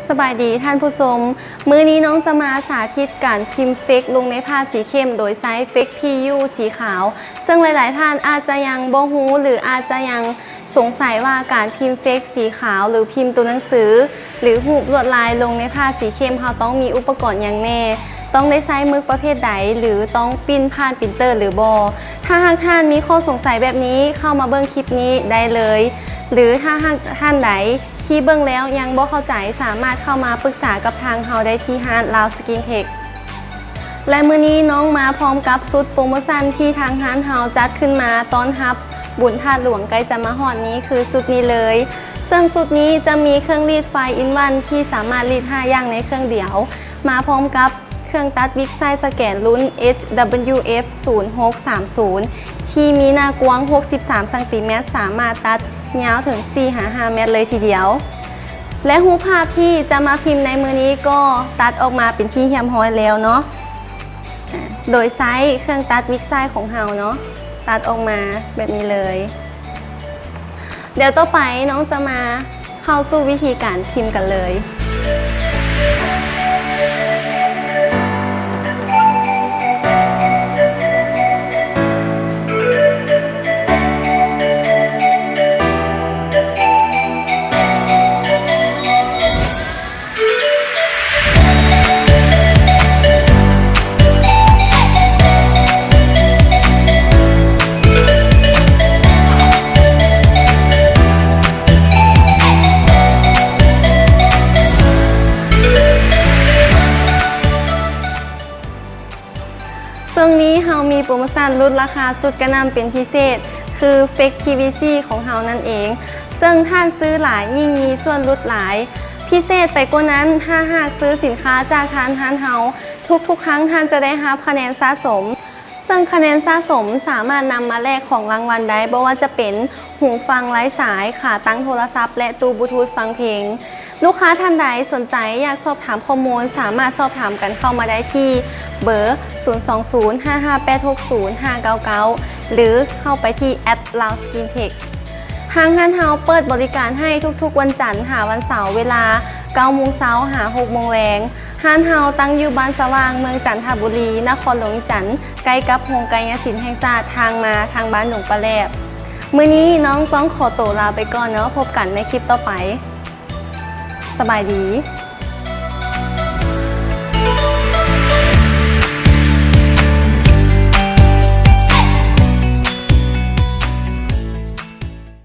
ສະບາຍດີທ່ານຜູ້ຊົມ, ມື້ນີ້ນ້ອງຈະມາສາທິດການພິມເຟັກລົງໃນຜ້າສີເຂັ້ມ ໂດຍໃຊ້ເຟັກພີຢູສີຂາວ, ເຊິ່ງຫຼາຍໆທ່ານອາດຈະຍັງບໍ່ຮູ້ ຫຼື ອາດຈະຍັງສົງໄສວ່າການພິມເຟັກສີຂາວ ຫຼື ພິມຕົວໜັງສື ຫຼື ຮູບລວດລາຍລົງໃນຜ້າສີເຂັ້ມ ເຮົາຕ້ອງມີອຸປະກອນຫຍັງແດ່, ຕ້ອງໄດ້ໃຊ້ໝຶກປະເພດໃດ ຫຼື ຕ້ອງປິ່ນຜ່ານປຣິນເຕີ ຫຼື ບໍ່. ຖ້າຫາກທ່ານມີຂໍ້ສົງໄສແບບນີ້ ເຂົ້າມາເບິ່ງຄລິບນີ້ໄດ້ເລີຍ, ຫຼື ຖ້າຫາກທ່ານໃດ ທີ່ເບິ່ງແລ້ວຍັງບໍ່ເຂົ້າໃຈ ສາມາດເຂົ້າມາປຶກສາກັບທາງເຮົາໄດ້ທີ່ຮ້ານ Lao Skin Tech. ແລະ ມື້ນີ້ນ້ອງມາພ້ອມກັບຊຸດໂປຣໂມຊັນທີ່ທາງຮ້ານເຮົາຈັດຂຶ້ນມາຕ້ອນຮັບບຸນທາດຫຼວງໃກ້ຈະມາຮອດນີ້ ຄືຊຸດນີ້ເລີຍ. ເຊິ່ງຊຸດນີ້ຈະມີເຄື່ອງລີດ five in one ທີ່ສາມາດລີດຫ້າຢ່າງໃນເຄື່ອງດຽວ, ມາພ້ອມກັບ ເຄື່ອງຕັດວິກໄຊສະແກນລຸ້ນ ເອັດ ດັບເບິນຢູ ເອັຟ ສູນຫົກສາມສູນ ທີ່ມີໜ້າກວ້າງຫົກສິບສາມຊັງຕີແມັດ, ສາມາດຕັດຍາວເຖິງສີ່ຫາຫ້າແມັດເລີຍທີດຽວ. ແລະ ຮູບພາບທີ່ຈະມາພິມໃນມື້ນີ້ກໍຕັດອອກມາເປັນທີ່ຮຽບຮ້ອຍແລ້ວເນາະ, ໂດຍໃຊ້ເຄື່ອງຕັດວິກໄຊຂອງເຮົາເນາະ, ຕັດອອກມາແບບນີ້ເລີຍ. ດຽວຕໍ່ໄປນ້ອງຈະມາເຂົ້າສູ່ວິທີການພິມກັນເລີຍ. ຊ່ວງນີ້ເຮົາມີໂປຣໂມຊັນຫຼຸດລາຄາຊຸດກະໜ່ຳເປັນພິເສດ ຄືເຟັກ PVC ຂອງເຮົານັ້ນເອງ, ເຊິ່ງທ່ານຊື້ຫຼາຍຍິ່ງມີສ່ວນຫຼຸດຫຼາຍ. ພິເສດໄປກວ່ານັ້ນ, ຖ້າຫາກຊື້ສິນຄ້າຈາກທາງຮ້ານເຮົາ, ທຸກໆຄັ້ງທ່ານຈະໄດ້ຮັບຄະແນນສະສົມ, ເຊິ່ງຄະແນນສະສົມສາມາດນຳມາແລກຂອງລາງວັນໄດ້, ບໍ່ວ່າຈະເປັນຫູຟັງໄຮ້ສາຍ, ຂາຕັ້ງໂທລະສັບ ແລະ ຕູ້ບລູທູດຟັງເພງ. ລູກຄ້າທ່ານໃດສົນໃຈຢາກສອບຖາມຂໍ້ມູນ ສາມາດສອບຖາມກັນເຂົ້າມາໄດ້ທີ່ເບີ ສູນສອງສູນ ຫ້າຫ້າແປດຫົກສູນ ຫ້າເກົ້າເກົ້າ ຫຼື ເຂົ້າໄປທີ່ ແອັດ ລາວສະກິນເທັກ. ທາງຮ້ານເຮົາເປີດບໍລິການໃຫ້ທຸກໆວັນຈັນຫາວັນເສົາ ເວລາເກົ້າໂມງເຊົ້າຫາຫົກໂມງແລງ. ຮ້ານເຮົາຕັ້ງຢູ່ບ້ານສະຫວ່າງ ເມືອງຈັນທະບູລີ, ນະຄອນຫຼວງວຽງຈັນ, ໃກ້ກັບໂຮງກາຍຍະສິນແຫ່ງຊາດ, ທາງມາທາງບ້ານດົງປາແຫຼບ. ມື້ນີ້ນ້ອງຕ້ອງຂໍໂຕລາໄປກ່ອນເນາະ, ພົບກັນໃນຄລິບຕໍ່ໄປ. ສະບາຍດີ.